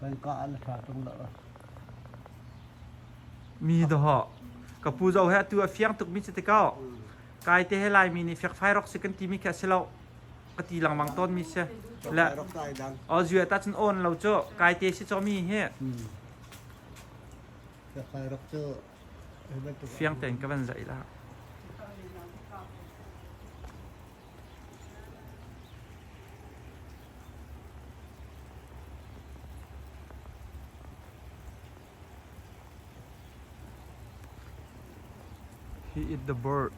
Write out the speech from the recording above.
Kan ka ala fa tung la. ມີດອກ ກະປູເຈົ້າແຮະ ຕູອາຟຽງຕຸກມິດຊິເຕເກົ້າ ອືມ ກາຍເຕເຮລາຍມີນີແຟກໄຟຣອກຊິກັນຕີມິແຄສເຊລາວ ກະຕີລັງມັງຕອນມີເຊ ແລະ ອອ ຢູເອຕາຊັນໂອນລາວໂຈ ກາຍເຕຊິໂຈມີເຮ ອືມ ແຟກໄຟຣອກໂຈ Fiang ten ka van zai la. He eat the bird.